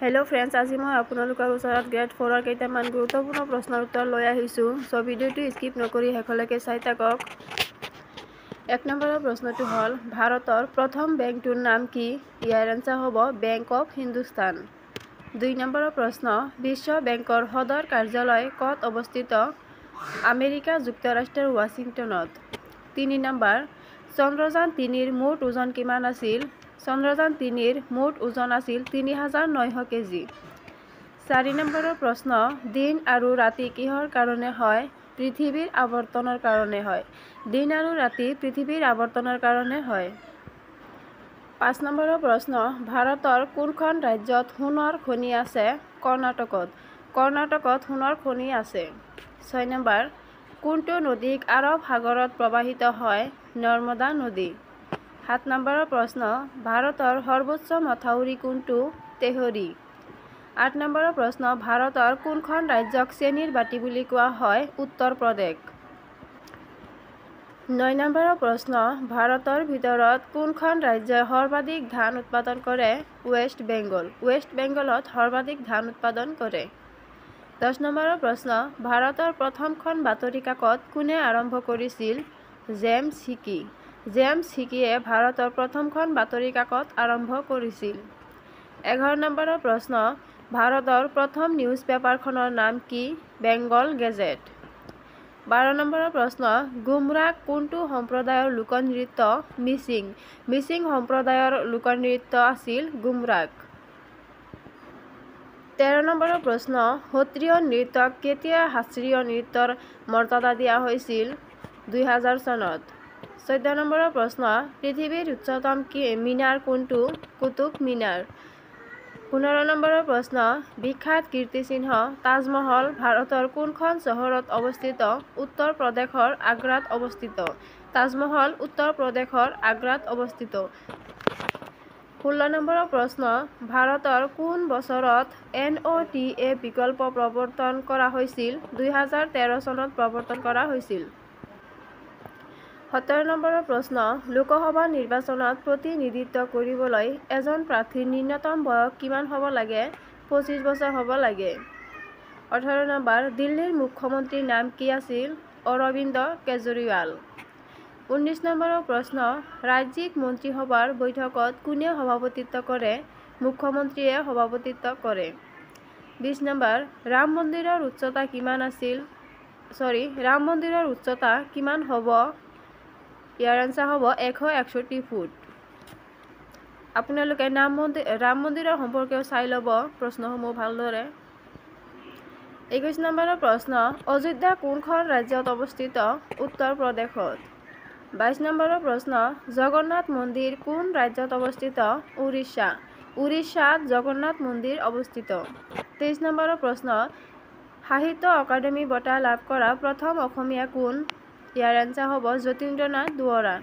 Hello' friends, আজি মই আপোনালোকৰ ওচৰত গ্ৰেড ফ'ৰৰ কেইটামান গুৰুত্বপূৰ্ণ প্ৰশ্নৰ উত্তৰ লৈ আহিছোঁ। চ' ভিডিঅ'টো স্কিপ নকৰি শেষলৈকে চাই থাকক। এক নম্বৰৰ প্ৰশ্নটো হ'ল, ভাৰতৰ প্ৰথম বেংকটোৰ নাম কি? ইয়াৰ এনচাৰ হ'ব বেংক অফ হিন্দুস্তান। দুই নম্বৰৰ প্ৰশ্ন, বিশ্ব বেংকৰ সদৰ কাৰ্যালয় ক'ত অৱস্থিত? আমেৰিকা যুক্তৰাষ্ট্ৰৰ ৱাশ্বিংটনত। তিনি নম্বৰ, চন্দ্ৰযান 3ৰ মুঠ ওজন কিমান আছিল? চন্দ্ৰযান 3ৰ মুঠ ওজন আছিল 3900 কেজি। চাৰি নম্বৰৰ প্ৰশ্ন, দিন আৰু ৰাতি কিহৰ কাৰণে হয়? পৃথিৱীৰ আৱৰ্তনৰ কাৰণে হয়। দিন আৰু ৰাতি পৃথিৱীৰ আৱৰ্তনৰ কাৰণে হয়। পাঁচ নম্বৰৰ প্ৰশ্ন, ভাৰতৰ কোনখন ৰাজ্যত সোণৰ খনি আছে? কৰ্ণাটকত। কৰ্ণাটকত সোণৰ খনি আছে। ছয় নম্বৰ, কোনটো নদীক আৰৱ সাগৰত প্ৰবাহিত হয়? নৰ্মদা নদী। সাত নম্বৰৰ প্ৰশ্ন, ভাৰতৰ সৰ্বোচ্চ মথাউৰি কোনটো? তেহৰী। আঠ নম্বৰৰ প্ৰশ্ন, ভাৰতৰ কোনখন ৰাজ্যক চেনিৰ বাটি বুলি কোৱা হয়? উত্তৰ প্ৰদেশ। নয় নম্বৰৰ প্ৰশ্ন, ভাৰতৰ ভিতৰত কোনখন ৰাজ্যই সৰ্বাধিক ধান উৎপাদন কৰে? ৱেষ্ট বেংগল। ৱেষ্ট বেংগলত সৰ্বাধিক ধান উৎপাদন কৰে। 10 নম্বৰৰ প্ৰশ্ন, ভাৰতৰ প্ৰথমখন বাতৰি কাকত কোনে আৰম্ভ কৰিছিল? James Hicky. James হিকিয়ে ভাৰতৰ প্ৰথমখন বাতৰি কাকত আৰম্ভ কৰিছিল। 11 নম্বৰৰ প্ৰশ্ন, ভাৰতৰ প্ৰথম নিউজ পেপাৰখনৰ নাম কি? বেংগল গেজেট। 12 নম্বৰৰ প্ৰশ্ন, গুমৰাগ কোনটো সম্প্ৰদায়ৰ লোকনৃত্য? মিচিং। মিচিং সম্প্ৰদায়ৰ লোকনৃত্য আছিল গুমৰাগ। 13 নম্বৰৰ প্ৰশ্ন, সত্ৰীয় নৃত্যক কেতিয়া শাস্ত্ৰীয় নৃত্যৰ মৰ্যাদা দিয়া হৈছিল? 2000 চনত। 14 নম্বৰৰ প্ৰশ্ন, পৃথিৱীৰ উচ্চতম মিনাৰ কোনটো? কুতুব মিনাৰ। 15 নম্বৰৰ প্ৰশ্ন, বিখ্যাত কীৰ্তিচিহ্ন তাজমহল ভাৰতৰ কোনখন চহৰত অৱস্থিত? উত্তৰ প্ৰদেশৰ আগ্ৰাত অৱস্থিত। তাজমহল উত্তৰ প্ৰদেশৰ আগ্ৰাত অৱস্থিত। 16 নম্বৰৰ প্ৰশ্ন, ভাৰতৰ কোন বছৰত NOTA বিকল্প প্ৰৱৰ্তন কৰা হৈছিল? 2013 চনত প্ৰৱৰ্তন কৰা হৈছিল। 17 নম্বৰৰ প্ৰশ্ন, লোকসভা নিৰ্বাচনত প্ৰতিনিধিত্ব কৰিবলৈ এজন প্ৰাৰ্থীৰ ন্যূনতম বয়স কিমান হ'ব লাগে? 25 বছৰ হ'ব লাগে। 18 নম্বৰ, দিল্লীৰ মুখ্যমন্ত্ৰীৰ নাম কি আছিল? অৰবিন্দ কেজৰিৱাল। 19 নম্বৰৰ প্ৰশ্ন, ৰাজ্যিক মন্ত্ৰীসভাৰ বৈঠকত কোনে সভাপতিত্ব কৰে? মুখ্যমন্ত্ৰীয়ে সভাপতিত্ব কৰে। 20 নম্বৰ, ৰাম মন্দিৰৰ উচ্চতা কিমান আছিল? ৰাম মন্দিৰৰ উচ্চতা কিমান হ'ব? ইয়াৰ এনচাৰ হ'ব 161 ফুট। আপোনালোকে ৰাম মন্দিৰৰ সম্পৰ্কেও চাই ল'ব প্ৰশ্নসমূহ ভালদৰে। 21 নম্বৰৰ প্ৰশ্ন, অযোধ্যা কোনখন ৰাজ্যত অৱস্থিত? উত্তৰ প্ৰদেশত। 22 নম্বৰৰ প্ৰশ্ন, জগন্নাথ মন্দিৰ কোন ৰাজ্যত অৱস্থিত? উৰিষ্যা। উৰিষ্যাত জগন্নাথ মন্দিৰ অৱস্থিত। 23 নম্বৰৰ প্ৰশ্ন, সাহিত্য অকাডেমি বঁটা লাভ কৰা প্ৰথম অসমীয়া কোন? ইয়াৰ এনচাৰ হ'ব যতীন্দ্ৰনাথ দুৱৰা।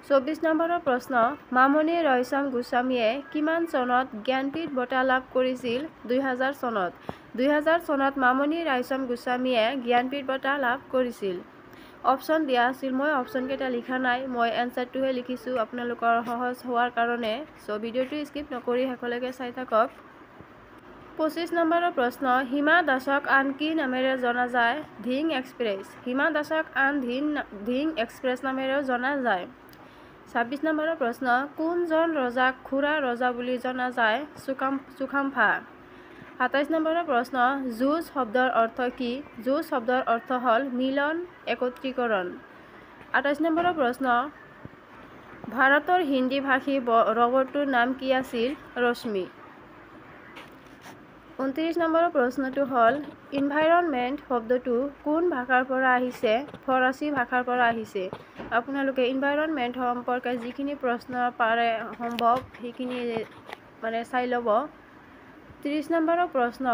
24 নম্বৰৰ প্ৰশ্ন, মামণি ৰয়ছম গোস্বামীয়ে কিমান চনত জ্ঞানপীঠ বঁটা লাভ কৰিছিল? 2000 চনত। 2000 চনত মামণি ৰয়ছম গোস্বামীয়ে জ্ঞানপীঠ বঁটা লাভ কৰিছিল। অপশ্যন দিয়া আছিল, মই অপশ্যনকেইটা লিখা নাই, মই এনচাৰটোহে লিখিছোঁ আপোনালোকৰ সহজ হোৱাৰ কাৰণে। চ' ভিডিঅ'টো স্কিপ নকৰি শেষলৈকে চাই থাকক। 25 নম্বৰৰ প্ৰশ্ন, হিমা দাসক আন কি নামেৰে জনা যায়? ধিং এক্সপ্ৰেছ। হিমা দাসক আন ধিং এক্সপ্ৰেছ নামেৰেও জনা যায়। 26 নম্বৰৰ প্ৰশ্ন, কোনজন ৰজাক খুৰা ৰজা বুলি জনা যায়? চুখামফা। 27 নম্বৰৰ প্ৰশ্ন, যুঁজ শব্দৰ অৰ্থ কি? যুঁজ শব্দৰ অৰ্থ হ'ল মিলন, একত্ৰীকৰণ। 28 নম্বৰৰ প্ৰশ্ন, ভাৰতৰ হিন্দী ভাষী ৰবটটোৰ নাম কি আছিল? ৰশ্মি। 29 নম্বৰৰ প্ৰশ্নটো হ'ল, ইনভাইৰনমেণ্ট শব্দটো কোন ভাষাৰ পৰা আহিছে? ফৰাচী ভাষাৰ পৰা আহিছে। আপোনালোকে ইনভাইৰনমেণ্ট সম্পৰ্কে যিখিনি প্ৰশ্ন পাৰে সম্ভৱ সেইখিনি মানে চাই ল'ব। 30 নম্বৰৰ প্ৰশ্ন,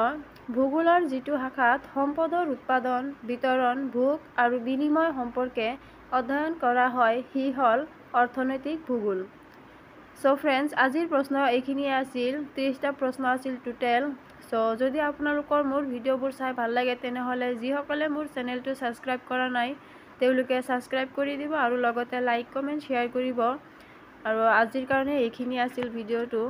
ভূগোলৰ যিটো শাখাত সম্পদৰ উৎপাদন, বিতৰণ, ভোগ আৰু বিনিময় সম্পৰ্কে অধ্যয়ন কৰা হয় সি হ'ল অৰ্থনৈতিক ভূগোল। চ' ফ্ৰেণ্ডছ, আজিৰ প্ৰশ্ন এইখিনিয়ে আছিল। 30টা প্ৰশ্ন আছিল টোটেল। চ' যদি আপোনালোকৰ মোৰ ভিডিঅ'বোৰ চাই ভাল লাগে তেনেহ'লে যিসকলে মোৰ চেনেলটো ছাবস্ক্ৰাইব কৰা নাই তেওঁলোকে ছাবস্ক্ৰাইব কৰি দিব আৰু লগতে লাইক, কমেণ্ট, শ্বেয়াৰ কৰিব। আৰু আজিৰ কাৰণে এইখিনি আছিল ভিডিঅ'টো।